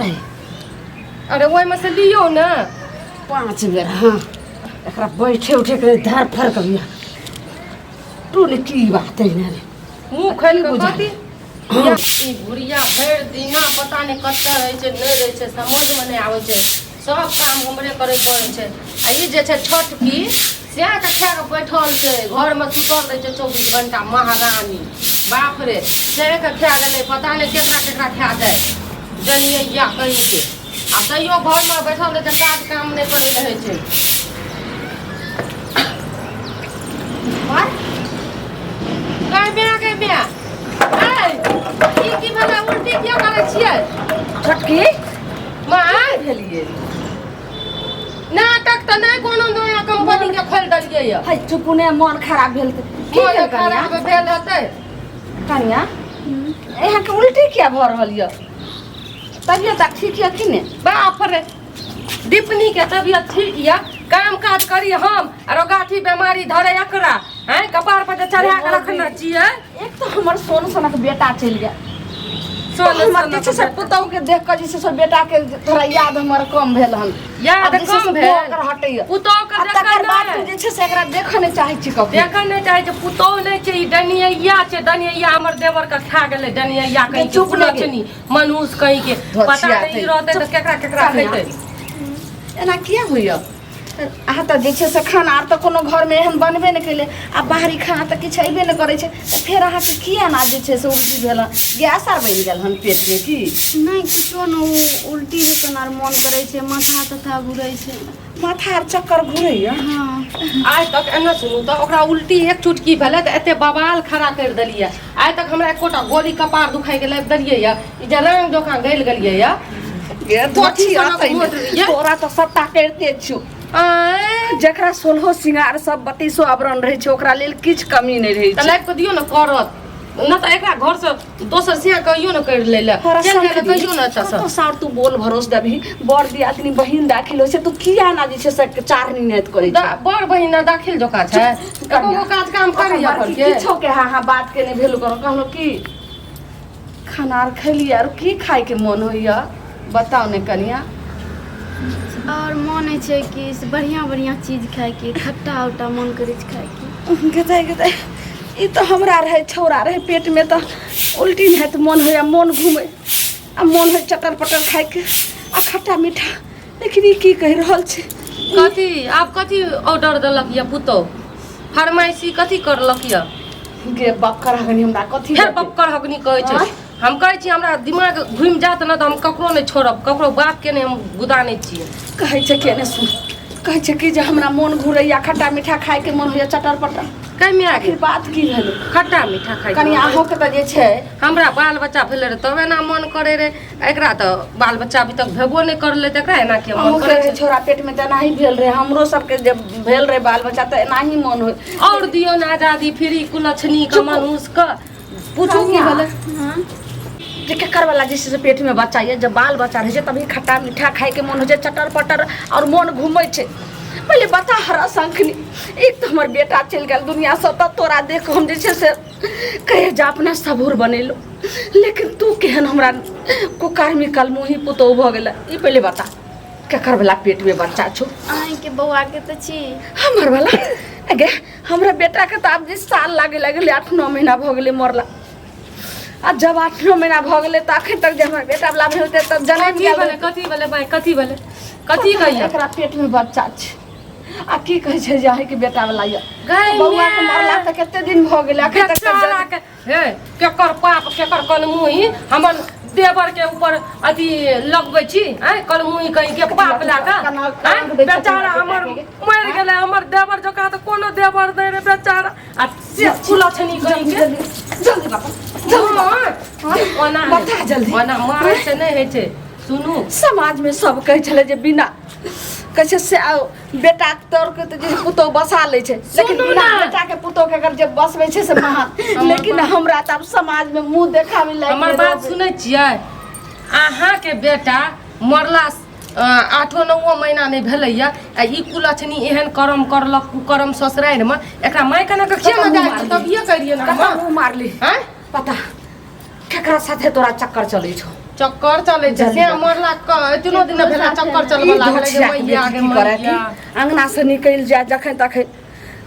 रहे। अरे ओहिमे से लियौ ने। 5 बेर। हाँ, एकरा बैठे उठे के धर फर कभी तू ने की बात है ने रे। मुँह खोलि कऽ बुझाइ। कथी ई बुढ़िया भरि दिना पता नहि कतऽ रहै छै, नहि रहै छै, समझमे नहि आबै छै। सब काम हमरे करै पड़ै छै। आ ई जे छै छोटकी, सएह के खा कऽ बैठल छै घरमे, सुतल रहै छै 24 घंटा महारानी। बाप रे, सएह के खा गेलै, पता नहि केकरा केकरा खा जाय जनिया कहींके। आ तैयो घरमे बैठल रहै छै, काज काम नहि करै रहै छै। गै माय, गै माय, ऐ, ई की भेलै? उल्टी किया करै छियै? छोटकी। माय। भेलिए? नाटक तऽ नहि कोनो नया कंपनी के खोलि देलियै यऽ। है चुप ने, मन खराब भेल तऽ की मोन भेल कनिया? खराब भेल हेतै। कनिया, अहाँके उल्टी किया भऽ रहल यऽ? तबियत आर ठीक यऽ कि ने? बाप रे, दीपनी के तबियत ठीक यऽ? काम काज करी हम आ रोगाठी बेमारी धरे एकरा। हैं, कपार पर जे चढ़ा के रखने छियै। एक तऽ हमर सोन सनक बेटा चलि गेल। सोन हमर सनक जे छै से बेटा। पुतहु के देख कऽ जे छै से बेटा के थोड़ा याद हमर कम भेल हन। याद आब जे छै कम से भेल? ओकर हटैया। पुतहु के आ देखै तकर बाद नहि। जे छै से एकरा देखऽ नहि चाहै छी कखनो। देखऽ नहि चाहै छै। पुतहु नहि छै, ई डनियैया छै, डनियैया। हमर देवर के खा गेलै डनियैया कहीं के। चुप नहि गे। कुलक्षणी मनुष कहीं के। पता धोछिया नहि ई छै। रहतै तऽ केकरा केकरा कनिया। खैतै। एना किया होइया? अहाँ तऽ जे छै से खाना आर तऽ कोनो घरमे एहन बनबे नहि केलै आ बाहरी खाना तऽ किछु अयबे नहि करै छै, तऽ फेर अहाँके किया एना जे छै से उल्टी भेल हन? गैस आर बनि गेल हन पेटमे की? नहि, किछो ने, ओ उल्टी जकाँ आर मोन करै छै, माथा तथा घुरै छै। माथा आर चक्कर घुरैया? हँ। आइ तक एना सुनू तऽ ओकरा उल्टी एक चुटकी भेलै तऽ एते बवाल खड़ा करि देलियै। आइ तक हमरा एकोटा गोली कपार दुखाइके लाबि देलियै यऽ? ई जे रंग जकाँ गलि गेलियै यऽ। गे कोठी धोछी सनक अतै मोट ने। ये। तोरा तऽ सबटा करिते छियौ। आँय। जकरा सोलहो सिंगार सब बत्तीसो आवरण रहै छै, ओकरा लेल किछु कमी नहि रहै तऽ छै। लाबि कऽ दियौ ने, करत नहि तऽ एकरा घरसँ दोसर सिया कहियो ने करि लै लए हरा चलि जाइ लए शंख कहियो ने एतऽसँ। कतौ सार तू बोल भरोस देबही? बड़ दियादनी बहिन दाखिल होइ छै, तू किया ना जे छै से चारनी नाइत करै छै? बड़ बहिन ना दाखिल जोका छै, एको गो काज काम ओकर करैया बड़की घरके? किछो के हाँ हाँ बात के नहि भेल करो। कहलहुँ की, खाना आर खैलियै? आर की खायके मोन होइया, बताउ ने कनिया। आओर मोन होइ छै कि से बढ़िआँ बढ़िआँ चीज खायके, खट्टा उट्टा मोन करै छै खायके। गेतै गेतै, ई तऽ हमरा रहै छौड़ा रहै पेटमे तऽ उल्टी नहि हैत, मोन होइया मोन घूमै आ मोन होइ चटर पटर खायके आ खट्टा मीठा, लेकिन ई की कहि रहल छै? कथी आब कथी ऑर्डर देलक यऽ पुतहु? फरमाइशी कथी करलक यऽ? गे बक्कर हगनी, हमरा कथी फेर देतै? बक्कर हगनी कहै छै। आँय? हम कहै छी, हमरा दिमाग घुमि जायत ने तऽ हम ककरो नहि छोड़ब, ककरो बापके नहि हम गुदा नहि छियै। कहै छै के ने सुन, कहै छै कि जे हमरा मोन घुरैया, खट्टा मीठा खायके मोन होइया, चटर पटर। कहि आखिर गेल। बात की भेलै? खट्टा मीठा खाइ कनि अहूँके तऽ जे छै हमरा बाल बच्चा भेलै रहै तब एना मन करै रहै। एकरा तऽ बाल बच्चा अभी तक भेबो नहि करलै तऽ एकरा एना किया मन अहूँके करै रहै छै? छोरा पेटमे तऽ एनाही भेल रहै। हमरो सबके जे भेल रहै बाल बच्चा तऽ एनाही मन होइ। और दियौ ने आजादी फ्री कुलक्षणी के। चुप। मनुष के पूछू की कनिया। भेलै। हँ। जे केकर वाला जे छै से पेटमे बच्चा यऽ, जब बाल बच्चा रहै छै तभी खट्टा मीठा खायके मोन होइ छै, चटर पटर आओर मोन घूमै छै। पहिले बता हरा शंखनी, एक तऽ हमर बेटा चलि गेल दुनियासँ तऽ तोरा देख कऽ हम जे छै से कहे जा अपना सबूर बनेलहुँ, लेकिन तू केहन हमरा कुकर्मी कलमुही पुतोहु भऽ गेलै। ई पहिले बता, केकर वाला पेटमे बच्चा छौ? अहाँके बौआके तऽ छी। हमर वाला? अगे, हमरा बेटाके तऽ आब जे साल लागे लगलै, 8-9 महीना भऽ गेलै मरला। आ जब 8-9 महीना भऽ गेलै तऽ अखन तक जे हमर बेटा वाला भेल तऽ जनमि कथी गेल। भेलै? कथी भेलै भाइ? कथी भेलै? कथी कहिया? एकरा पेटमे बच्चा छै आ की कहै छै जे अहींके बेटा वाला यऽ। गै बौआ के माय। मरला तऽ कते दिन भऽ गेलै, अखन तक तऽ बेचारा के हे, केकर पाप केकर कलमुही हमर देवर के ऊपर अथी लगबै छी? आँय, कलमुही कहीं के पाप लए कऽ। आँय, बेचारा हमर मरि गेलै। हमर देवर जकाँ तऽ कोनो देवर नहि रहै बेचारा, आ से कुलक्षणी कहीं जल्दी के। जल्दी जल्दी बाबा, जल्दी बाबा। ओना बता जल्दी। ओना मारै से नहि होइ छै, सुनू। समाजमे सब कहै छलै जे बिना कहै छै से आ बेटाके तोर के तऽ जे पुतोहु बसा लै छै, लेकिन सुनू बिना ने। बेटाके पुतोहुके अगर जे बसबै छै से महान। लेकिन हमरा तऽ आब समाजमे मुँह देखाबै लायक हमर नहि बात रहबै। सुनै छियै? अहाँके बेटा मरला 8-9 महीना नहि भेलैया आ ई कुलक्षणी एहन करम करलक, कुकरम ससुरारिमे। एकरा माय कना के किया कतऽ ने मुँह जाइ मारली? तभिए करियै ने कतऽ हम। मुँह मारली? आँय? पता केकरा साथे तोरा चक्कर चलै छौ? चक्कर चलै छै जल्दी से बता। मरला क एतनो दिन भेला चक्कर चलबऽ ई लागलै जे धोछिया के मैया बेटी गे की करए मैया कि अंगना से निकलि जाए जखन तखन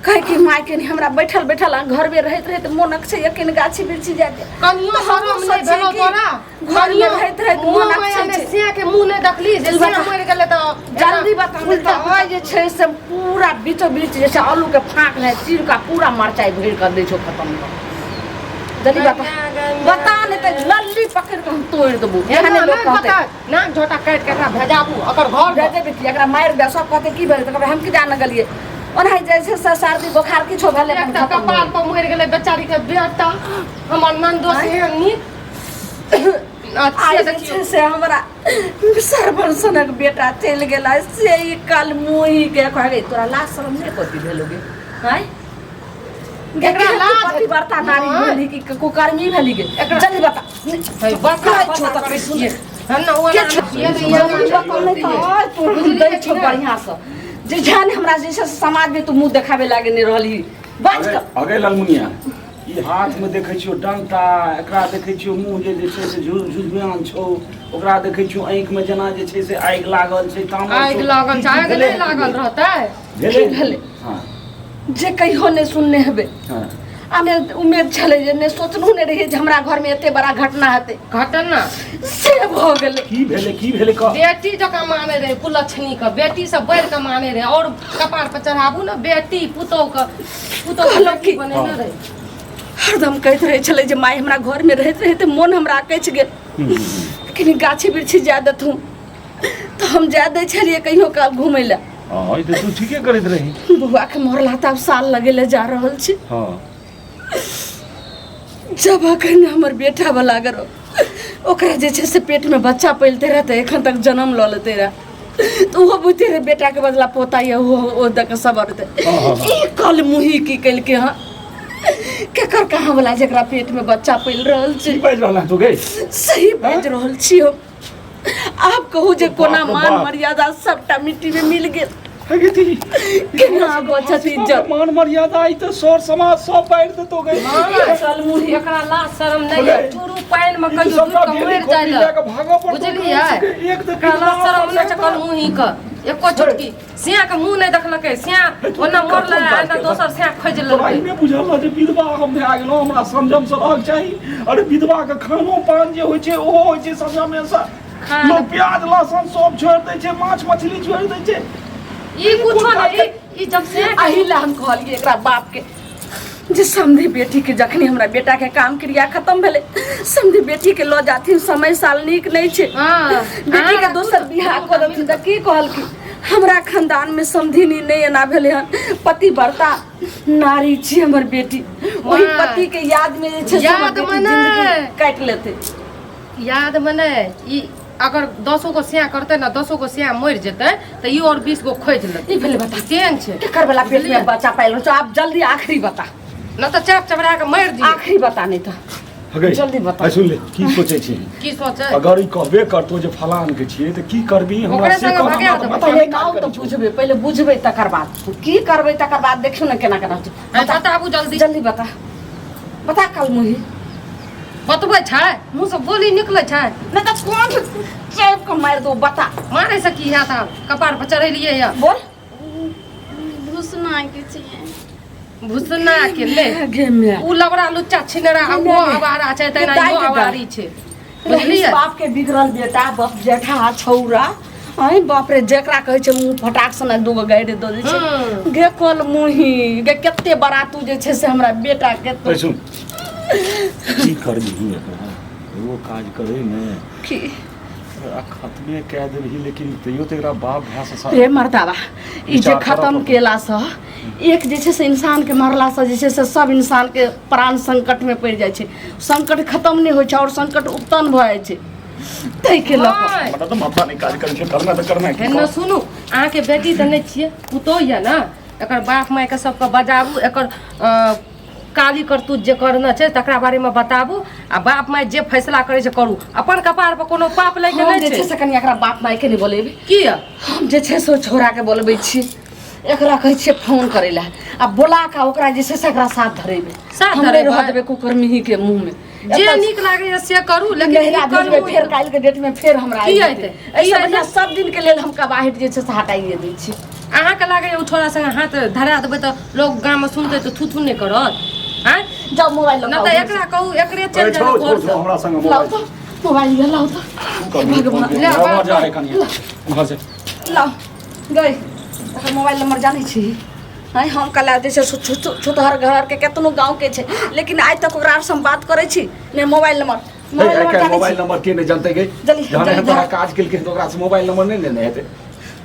कहै कि माय के नहि हमरा बैठल बैठल आ घरमे रहैत रहैत मोनक छै यकीन गाछी बिरछी जाए कनियो तऽ हमहूँ शरम नहि सोचियै भेलौ कि तोरा घरमे कनियो रहैत रहैत मुँह मोन माया अकछै ने छै। सिया के मुँह नहि देखली जे जल्दी सिया बता। मरि गेलै तऽ जल्दी बता नहि तऽ ओहि जे छै से पूरा बीचो बीच जे छै आलूके फाँक रहै चिरका पूरा मरचाइ भरि कऽ दै छौ खतम कऽ जल्दी बता बता नहि तऽ लल्ली पकड़ि कऽ हम तोड़ि देबो एहने लोक कहतै नाक झोटा काटि के एकरा भेजाबू ओकर घर भेजेबै की एकरा मारि दे सब कहतै की भेलै तऽ कहबै हम की जाने गेलियै ओनाहि जे छै से सर्दी बोखार किछो भेलै अपन एकटा खतम कपार पर मरि गेलै बेचारी के बेटा हमर ननदोस एहन नीक आइ अच्छे जे देखियौ छै से हमरा सरवन सनक बेटा चलि गेला से ई कल मुही के कहै तोरा लाज शरम नहि कथी भेलो गे आँय एकरा लाज पतिव्रता नारी हँ। भेली कि कुकर्मी भेली गे एकरा- जल्दी बता है, बता कहै बता छौ तऽ करै सुन छियै। हम ने ओना के छौ? ये ने ये जल्दी बता नहि तऽ आइ तोर हम दै छौ बढ़िआँसँ जे जान हमरा जे छै से समाजमे तू मुँह देखाबे लागे नहि रहली बाज कऽ अगे ललमुनिया ई हाथमे देखै छियौ डंटा एकरा देखै छियौ मुँह जे जे छै से झुझुआन छौ ओकरा देखै छियौ आँखिमे जेना जे छै से आगि लागल छै तामस छौ। आगि लागल छै की आगि भेलै? नहि लागल रहतै भेलै की भेलै? हँ जे कहियो नहि सुनने हेबै हँ हमे उम्मीद छलै जे नहि सोचलहुँ नहि रहियै जे हमरा घरमे एते बड़ा घटना हेतै घटना से भऽ गेलै की भेलै की भेलै कह बेटी जकाँ माने रहै कुलक्षणी के बेटी से बढ़ि के माने रहै और कपार पर चढ़ाबू ने बेटी पुतोह के पुतोह के कहलक बेटी की- बनेने रहै हरदम कहैत रहै छलै जे माय हमरा घरमे रहैत रहैत मोन हमरा अकछि गेल कनि गाछी बिरछी जाय देथुन तऽ हम जाय दै छलियै कहियो काल घुमै लए हँ ई तऽ तू ठीके करैत रही बौआके मरला तऽ आब साल लगै लए जा रहल छै हँ जब अखन हमर बेटा वाला अगर ओकरा जे छै से पेटमे बच्चा पलिते रहतै एखन तक जन्म लऽ लेते रहए तऽ ओहो बुझते रहै बेटाके बदला पोता यऽ ओहो ओ दऽ कऽ सबरतै ई कल मुही की केलकै हँ केकर कहाँ वाला जेकरा पेटमे बच्चा पलि रहल छै की बाजि रहल हँ तू गई सही बाजि रहल छी हम आब कहू जे कोना बाप रे मान बाप। मर्यादा सबटा मिट्टी में मिल गेल हे ती केना बचत इज्जत मान मर्यादा ई तऽ सर समाज सब बाढ़ि देतो गई चल मुही एकरा लाज शरम नहि है चूरू पानि में ई तऽ कहियो सबटा डूबि कऽ भेली मरि जाइ खोपड़ी लए लए कऽ भागऽ पड़तौ बुझलियै एक तऽ एकरा लाज शरम नहि छै कलमुही के एको चुटकी सिया के मुंह नहि देखलकै सिया ओना मरलै आ एना दोसर सिया खोजि तोरा ई लेलकै नहि बुझल रहै जे विधवा हम भए गेलहुँ हमरा संयमसँ रहक चाही अरे विधवाके खानो पान जे होइ छै ओहो होइ छै संयमेसँ खान- लोक प्याज लहसुन सब छोड़ि दै छै माछ मछली छोड़ि दै छै ई कुछो नहि ई- ई जब सिया के अही ला हम कहलियै एकरा बाप के जे समधी बेटी के जखनी हमरा बेटा के काम क्रिया खत्म भेलै समधी बेटी के लऽ जाथिन समय साल नीक नहि छै हाँ, बेटी के अहाँ दोसर बियाह कऽ देथिन तऽ की कहलखिन हमरा खानदान में समधिनी नहि एना भेलै हन पतिव्रता नारी छी हमर बेटी ओहि वाह। पति के याद में जे छै से हमर याद बेटी मे नहि। जिंदगी काटि लेतै याद मे नहि ई अगर दसो गो सिया करतै ने दसो गो सिया मरि जेतै तऽ ई और 20 गो खोजि लेतै ई भेलै बता तेहन छै केकर वाला पेट में बच्चा पायल छौ आब जल्दी आखिरी बता न तऽ चाप चबरा के मारि दियौ आखिरी बता नहीं तऽ हगै जल्दी बता। आइ सुन ले की सोचै छी की सोचै अगर ई कहबे करतो जे फलान के छियै तऽ की करबी हमरा ओकरे से संगे कह भगा हमरा तऽ देबै। माथा पहिले नहि काज नाव तऽ करै छौ। बुझबै पहिले बुझबै तकर बाद की करबै तकर बाद देखियौ ने केना केना होइ छै। आइ बताबू जल्दी जल्दी बता बता कल मुही बतबै छै मुँह से बोली निकलै छै नहि तऽ कोन चापि कऽ मारि दो बता मारै से की हैत आब कपार पर चढ़ेलियै यऽ बोल भूसना के छियै भुसना के ले गे माय उ लबड़ा लुच्चा छिनरा आ ओ आवारा छै तहिना दाइ इहो के दाइ। आवारी छै रहीस बुझलियै बाप के बिगड़ल बेटा बाप जेठा छौरा अरे बाप रे जेकरा कहै छै मुँह फटाक से ने दूगो गारि दऽ दै छै हम्म। गे कल मुही गे कते बड़ा तू जे छै से हमरा बेटा के तू ऐ सुन की करबिही एकरा एगो काज करे ने की एकरा खत्मे कए देबही लेकिन तैयो तऽ एकरा बाप भाय से रे मर्दाबा ई जे विचार करऽ खत्म पड़तौ। केलासँ एक जे छै से इंसानके मरलासँ जे छै से सब इंसानके प्राण संकटमे पड़ि जाइ छै संकट खत्म नहि होइ छै आओर संकट उत्पन्न भऽ जाइ छै ताहिके लऽ कऽ नहि। हमरा तऽ माथा नहि काज करै छै करना तऽ करना की एन्ने सुनू अहाँके बेटी तऽ नहि छियै पुतोह यऽ ने एकर बाप मायके सबके बजाबू एकर काली करतूत जे करना छै तकरा बारेमे बताबू आ बाप माय जे फैसला करै छै करू अपन कपार पर कोनो पाप लैके हम नहि जे छै छै से कनि एकरा बाप मायके नहि बोलेबै किया हम जे छै से ओ छौड़ाके बोलबै छी एकरा कहै छियै फोन करै लए आ बोला कऽ ओकरा जे छै से एकरा साथ धरेबै साथ हम नहि धरेबै? रहऽ देबै कुकर्मिहीके मुँहमे जे नीक लागैए से करू, लेकिन नहिरा ई भेजबै करू। फेर काल्हिके डेटमे फेर हमरा की आबि अयतै? जेतै। एहिसँ बढ़िआँ सब दिनके लेल हम कबाहट जे छै से हटाइए दै छी। अहाँके लागैए ओ छोड़ा संगे हाथ धरा देबै तऽ लोग गाममे सुनतै तऽ थू थू नहि करत? आँय? जाउ मोबाइल लऽ नहि कऽ तऽ आउ। एकरा कहू, एकरे चलि अरे जाय छोड़ छोड़ घरसँ। छोड़, हमरा संग लाउ मोबाइल तऽ मोबाइल लिअ, लाउ तऽ। भगवान। ले, भगवान जा है कनिया उम्हर से। लाउ गई, तकर मोबाइल नंबर जानै छी? आँय, हम कल जे छै से छुतहर घर के केतनो गाँव के छै, लेकिन आइ तक ओकरा से हम बात करै छी नहि। मोबाइल नंबर, मोबाइल नंबर जानै मोबाइल छी? नंबर के नहि जानते गे? जल्दी, जहन जल्दी एहन तरह धर। काज केलकै तऽ ओकरा से मोबाइल नंबर नहि लेने हेतै।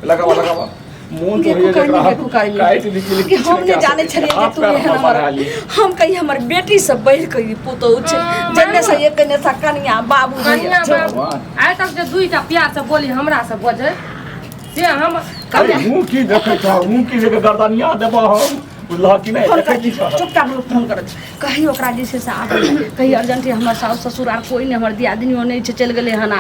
लगाबा लगाबा, मोन गे तो होइए कुकर्मी, जेकरा गे कुकर्मी। काटि दी कि कि हम नहि जानै छलियै जे हाथ तू पैर एहन हमर हमर बढ़ा ली। हम कही हमर बेटी से बढ़ि कऽ ई पुतोहु छै, जन्ने से एक ने सा कनिया बाबू होइए। कनिया बाबू आइ तक जे दुईटा प्यार से बोली हमरा से बजै से हम अरे मुँह की देखै छह? मुँह की देखे गर्दनिया देबह हम, बुझलह कि नहि? फोन देखै कर की छह? चुपचाप लोग फोन करत, कही ओकरा जे छै से आबै लए। कही अर्जेंट हमर साउस ससुर आर कोइ नहि, हमर दियादिनियो नहि छै, चलि गेलै हन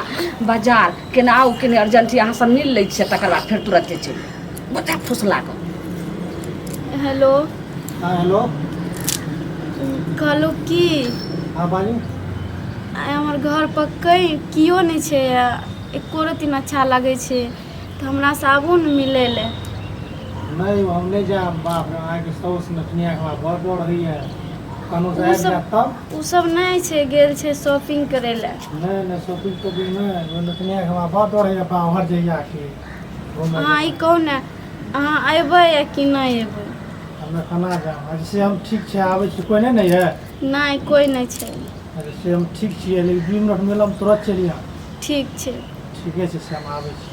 बाजार, केना आउ केने अर्जेंट, अहाँ सब मिल लै छियै, तकर बाद फेर तुरन्ते चलि आउ। बता फुसला कऽ। हेलो। हाँ हेलो। कहलहुँ की, हाँ बाजू। आइ हमर घर पर कहीं केओ नहि छै आ एको रत्ती नहि अच्छा लागै छै, तऽ हमरासँ आबू ने मिलै लए। नहि, हम नहि जायब। बाप रे, अहाँके साउस नचनियाके हमरा बड़ डर होइए। कनहुसँ ओ आबि सब जायत तब? ओ सब नहि छै, गेल छै शॉपिंग करै लए। नहि नहि, शॉपिंग तॉपिंग नहि, ओ नचनियाके हमरा बड़ डर होइए बाहर जइयाके घूमय। अहाँ ई कहू ने, अहाँ अयबै या कि नहि अयबै? हम एखन आ जायब। अच्छा से हम ठीक छै, आबै छी। कोइ नहि ने यऽ? नहि, कोइ नहि छै। अच्छा से हम ठीक छियै, लेकिन 2 मिनट मिलब, तुरत चलि आयब। ठीक छै। ठीके छै, से हम आबै छी।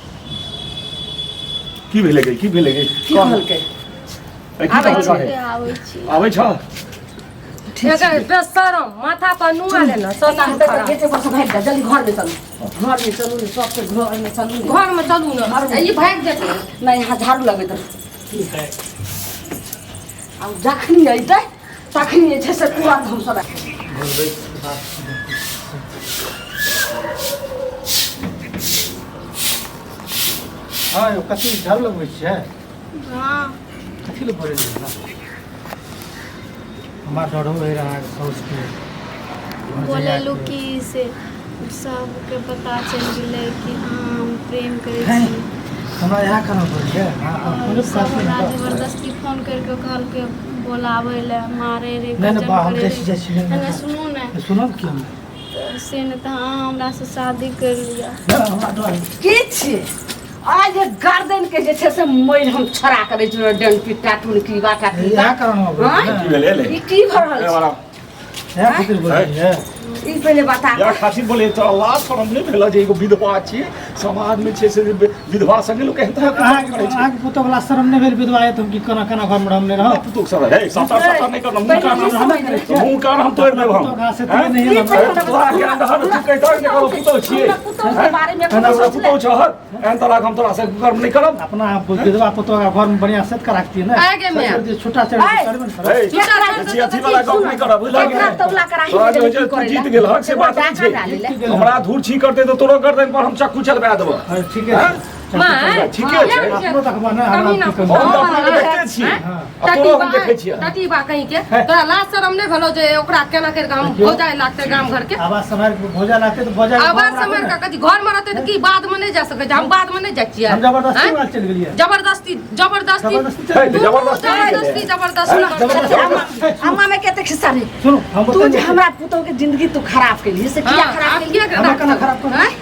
की भेलै गे? की भेलै गे? की कहलकै? ए, की आबै कहलकै? ठीक, आबै छी। आबै छह? एकर बेशरम माथा पर नुआ लेना ससुर खराब। गेटे पर से भागि जा, जल्दी घरमे चलू, घरमे चलू ने, सबके घरमे चलू ने। घरमे चलू ने, ई भागि जेतै। नहि, यहाँ झाड़ू लगैत रहू। आ जखनी अयतै तखनी जे छै से तुरंत हमसब बोलबै बात। हँ यौ, कथी झाड़ू लगबै छियै? हँ। कथी लए बोलै छियै? हमरा डरो होइ रहै अहाँके साउसके। बोलेलू कि से सबके पता चलि गेलै कि अहाँ हम प्रेम करै हैं? छी। हमरा इएह केना बोलियै? आओर सब हमरा जबरदस्ती फोन करि कऽ कहलकै बोलाबै लए, मारै रे, नहि नहि गजब बा, हम करै जाइ छी, रे। जाइ छी। नहि, नहि नहि, सुनू ने। सुनब की हम? तऽ से नहि तऽ अहाँ हमरासँ शादी करि लिअ। नहि, हमरा डर। की छी आइ जे गर्दन के जे छै से मैल हम छोड़ा के दै छी, डंटी पिट्टा टुनकी बाटा। इएह कारण हमरा बोललियै आँय? ने। की भेलै? ई की भऽ रहल ए, छै? बड़ा इएह खातिर बोललियै। ई पहिले बता। या खातिर बोले तो लाज शरम नहि भेल जे एगो विधवा छी, समाज में छै से विधवा संगे लोक एहन तरह के काम अहाँके करै छै। अहाँके पुतोह वला शरम नहि भेल? विधवा है तऽ हम की केना केना घरमे रहब, नहि रहब? पुतोह सब है, सटा सटा नहि करना। मुँह कान पहिले हम ई समझ मुँह कान हम तोड़ि देब हम। पुतोह घास से हैं? नहि ई पहिले हमरा तोरा के अंदर तू कहितह नहि करो, पुतोह छियै। हमरा पुतोह के बारे में एहन कोनो हमरा सोचले? पुतोह छह, एहन तरह हम तोरा से कर्म नहि करब। अपना विधवा पुतोह के घरमे बढ़िआँ सेट कऽ राखतियै ने। आइ गे माय। छोटा चढ़ आइ। करबे ने करब। हे, छुट्टा छोड़ि बेसी अथी वाला गप नहि करब, बुझलह कि केकरा नहि? तौला कराही तोरा में जे होइ देली छै की तू करै जीत लए? गेल हक से बात नहि डाका डाली छै। लए। हमरा धूर छी करते तऽ तोरो गर्दन पर हम चक्कू चलबा देबह। अरे ठीके छै। माय, ठीके छै। अपनो देखबह ने, हमरा कमीना की पुतोह। हम तऽ अपना के देखते छियै हँ। आ तोरो हम देखै छियै। टटीबा कहीं के तोरा लाज शरम नहि भेलौ जे ओकरा केना करि कऽ हम देखियौ। भौजाइ लागतै गाम घर के? आवाज सम्हारि कऽ भौजा लागतै तऽ भौजा आवाज सम्हारि कऽ कथी? घर मे रहतै तऽ की बाद मे नहि जा सकै छै? हम बाद मे नहि जाइ छियै? हम जबरदस्ती आँय? वाल चलि गेलियै। जबरदस्ती, जबरदस्ती। जबरदस्ती हे, चलि गेलियै। जबरदस्ती नहि जबरदस्ती गेलै। जबरदस्ती करतै। अम्मा, अम्मा में कते खिस्सा रे। सुनू, हम तू ओतऽ जे हमरा पुतोह के जिंदगी तू खराब केलही से किया हाँ, खराब आब केलही? किया हमरा केना खराब करब? आँय?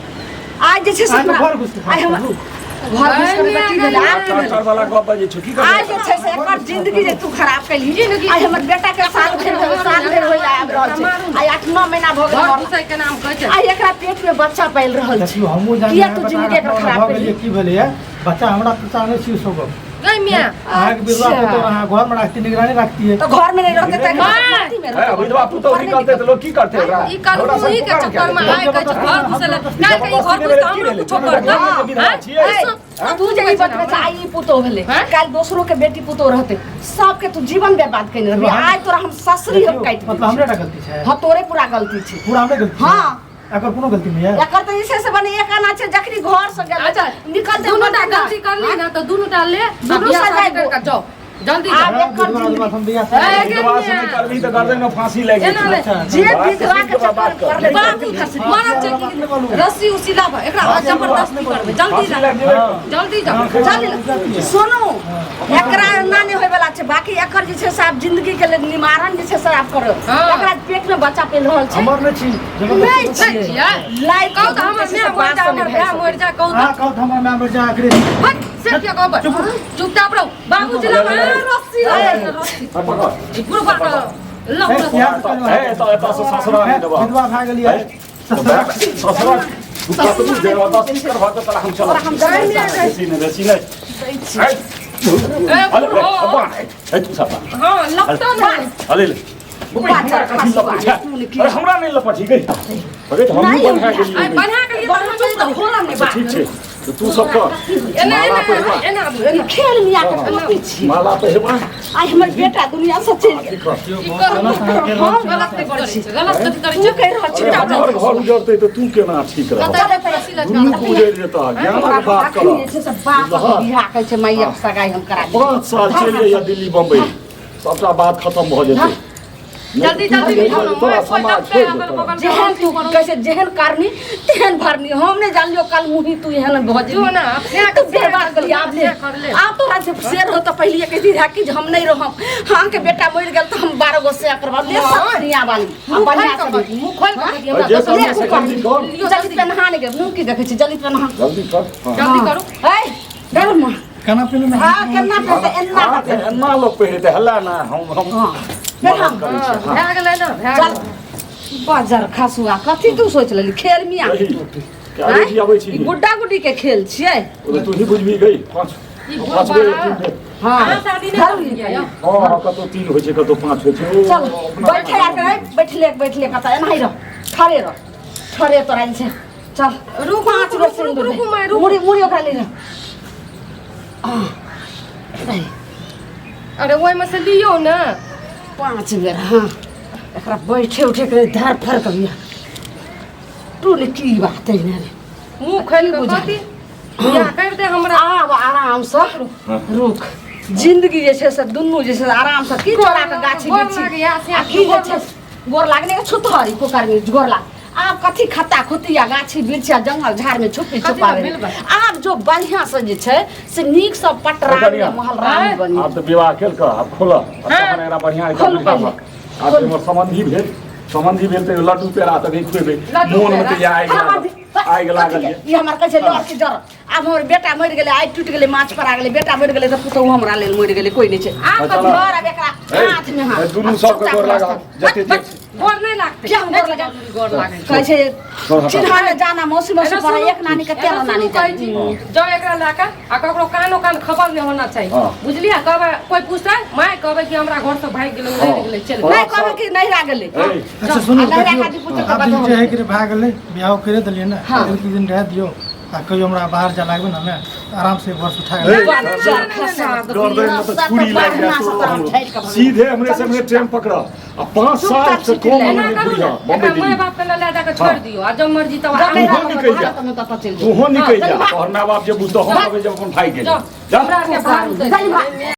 आज जे छै से अहाँके हमरा घर घुसि कऽ आइ खराब हमरा करू। घर घुसि कऽ की भेलै? आब की भेलै? टाटर वाला गप बजै छौ, की आज करबै? जे छै से एकर जिंदगी जे तू खराब केलही, जिंदगी- आइ हमर बेटा के साल भरि होय लए आबि रहल छै, आइ 8-9 महीना भऽ गेल घर मरला। घुसै के नाम कहै छै। आइ एकरा पेट में बच्चा पालि रहल छै। देखियौ, हमहूँ जानी किया तू जिंदगी एकर खराब भऽ गेलियै? केलही? की भेलैए बच्चा हमरा पता नहि छी सब गप। गै माय, अहाँके विधवा अच्छा। पुतोह अहाँ घरमे राखती, निगरानी राखती। तऽ घर में नहि रहतै तऽ माय! मट्टी में हे, रहतै। विधवा पुतोह निकलतै तऽ लोक की करतै ओकरा? ई कलमुही के चक्कर में आइ कहै छै घर घुसै लए, काल्हि के ई घर घुसतै हमरो कुछो करतै। विधवा छियै। आँय? तू जे ई बतबै छै, आइ ई पुतोह भेलै, हैं? काल्हि दोसरो के बेटी पुतोह रहतै, सबके तू जीवन बर्बाद केने रहबी। आइ तोरा हम ससुरी हम काटि मतलब हमरे टा गलती छै? हँ, तोरे पूरा गलती छै। पूरा हमरे गलती छै? हँ। एकर कोनो गलती नहि है? एकर तऽ जे छै से बने एक आना छै, जखनी घर से गेल अच्छा, निकलते दुनू टा गलती करली ना तऽ दुनू टा ले आ दुनू बियाह सजाय शादी करि कऽ जाउ। जल्दी आब जाओ। एकर विधवा जिंदगी हम बियाह ए, विधवा से नहि करबही तऽ गर्दन में फांसी लागि एना जेतौ। नहि। जे विधवा के चक्कर पड़लै बाबू मानव छै कि रस्सी उस्सी लाबऽ एकरा जबरदस्ती करबै जल्दी फांसी लाबऽ लागि जेबै। जल्दी जाओ चल सुनू एकरा एना नहि होय वाला छै बाकी एकर जे छै से आब जिंदगी के लेल निवारण जे छै से आब करो हाँ। एकरा पेट में बच्चा पेल रहल छै हमर नहि छी नहि नहि छियै छियै लाइफ कहू तऽ हमर माय मरि जा हमर भाय मरि जा कहू अहाँ तऽ कहू तऽ हमर माय मरि जा एकरे हट से किया कहबै चुपचाप रहू बाबूजी लग रस्सी रस्सी हाँ, पकड़। ई बुढ़बा के लौ हे, रस्सी। इएह तऽ हे, एतऽ एतऽ से ससुरा नहि देबह। विधवा भए गेलियै ससुरा ससुरा तू कतबो जबरदस्ती करबह तऽ तोरा हम चलब। हम जबरदस्ती बेसी नहि, बेसी नहि। हे, ए, अरे, बुढ़ो। बाँह, हे, तू सब बाँह। हँ लगतो नहि अरे ले। हमरा कथी लपट छै? अरे हमरा नहि लपटी गई अरे तऽ हमहूँ नहि, बन्हा गेलियै आइ बन्हा के लिए तऽ हम चुप तऽ होला नहि अच्छा, बात ठीक छै तऽ तू सब कर एना माला एना पहिरबा एना आबू एना खेल मिया के कॉपी छी माला पहिरबा आइ हमर बेटा दुनिया से चलि गेल अथी कर ई करू हम गलत नहि करै छी गलत कथी करै तू छी कहि रहल छी अरे हमर घर उजड़तै तऽ तू केना ठीक रहब कतऽ जेतै रस्सी लटका दुनू के उजड़ि जेतह ज्ञानक बात अखनी कर जे छै से बाप के बियाह कहै छै मैया के सगाई हम करा देब 5 साल चलि जइया दिल्ली बम्बई सबटा बात खत्म भऽ जेतै जल्दी जल्दी निकालो तोरा मोबाइल कोई समाज दबते छोड़ि अगल देतौ। बगल जेहन तू कहै छै जेहन करनी तेहन भरनी हम नहि जानलियो कल मुही तू एहन भऽ जो जेबही ना अपने तू बेरबाद करी आब ले कर ले आब तोरा जे शेर हो तऽ पहिले कहती रहा कि जे हम नहि रहम हाँ के बेटा मरि गेल तऽ हम 12 गो से करबा ले सब दुनिया वाली आ मुंह बढ़िया खोल से के मुंह खोल के कहिए हमरा जे दोसर करना से जल्दी कर लियो जल्दी पेन्हा नहि गे मुँह की देखै छी जल्दी पेन्हा जल्दी कर हाँ। जल्दी करू ऐ ड्राइवर माँ केना पीलू ने हाँ केना पेन्हतै एना हाँ, कऽ पेन्ह। एना लोक पहिरतै हल्ला ना हम हम हाँ पेन्हा मदद करै छियै, हाँ। भए गेलै ना भए चल गेलै बाजार खसुआ कथी तू सोच लेली खेल मिया सही। क्या रोटी अबै छी ई गुड्डा गुड्डी के खेल छियै ओ तऽ तू ही बुझबी गई पाँच ई पाँच बुढ़बा बेर तीन बेर हाँ अहाँ शादी नहि धरू करलियै यौ हाँ हाँ कतौ 3 होइ छै कतौ 5 होइ छै ओ चल अपना बैठे आके बैठले बैठले कतऽ एनाही रह ठरे रह ठरे तोरा जे छै चल रुक, पाँच रुक, गो रुक, सिन्दूर रुक, दे। माय, रुक। मुड़ी मुड़ी ओकरा ले जा अरे ओहिमे से लियौ ने 5 बेर हाँ एकरा बैठे उठे के धर फर कर लिया तू ने की बात है ने रे मुंह खोलि कऽ बुझा। कथी बियाह करि दे हमरा आब आराम से रुक जिंदगी जे छै से दुनू जे छै से आराम से की चोरा के गाछी गोर बिरछी लागैया, से आ की जे छै गोर लागने के छुतहरी कोकर गोर लाग आब कथी खत्ता खुती आ गाछी वृक्ष आ जंगल झाड़ में छुपी कथी छुपावे मिलबै? आब जो बढ़िया से जे छै से नीक से पटरा बढ़िया। महल रानी बनी आब तऽ विवाह केलक आब खोल तखन एकरा बढ़िआँ एकटा खोलू बुझाबऽ। पहिले। आब हमर सम्बन्धी भेल सम्बन्धी भेल तऽ लड्डू पेड़ा तऽ नहि खुएबै लड्डू मोनमे पेड़ा। तऽ इएह आगि लागल आगि लागल यऽ ई हमर कहै छै लड़की जर आब हमर बेटा मरि गेलै आइ टूटि गेलै माछ पर आ गेलै बेटा मरि गेलै तऽ पुतहु हमरा लेल मरि गेलै कोइ नहि छै आब चल। घर आब एकरा हाथ मे हाथ ए, दुनू सबके गोर लागल जते जे गोर नहि लागतै किया हम गोर लगाब? जरूरी गोर लागै कहै छै गोर हटा। चिन्हा ने जाना मौसी मौसी एना पर सुनू, एक नानी के एना 13 सुनू नानी कहै छी, जाउ एकरा लए कऽ आ ककरो कानो कान खबर नहि होना चाही हाँ। बुझलियै कहबै कोइ पूछतै माय कहबै कि हमरा घर से भागि गेलै उड़ि गेलै चलि गेलै। नहि कहबै कि नहिरा गेलै ए, अच्छा सुनू आ नहिरा देखियौ काजी पूछो तऽ आब जे बताउ। छै कि भए गेलै बियाह करे देलियै ने हाँ। एक दू दिन रह दियौ आ कहियो हमरा बाहर जा लागबै ने हमे आराम से घर से उठा के बच्चा खसा गर्दन में तऽ छुरी लागि जायत तोरो हमरो। सीधे हमरे से हमरे ट्रेन पकड़ आ 5 साल से कम एना नहि करू बुझिया ने बम्बई एकरा माय दिल्ली बाप के लए जाके छोड़ि दियौ आ जब मर्जी तब तूहो आबू। निकलि जा। तूहो निकलि जा तोहर माय बाप जे बुझतौ हम अबै जब अपन भागि गेल जाउ जा हमरा आरके भार उतरि गेलै।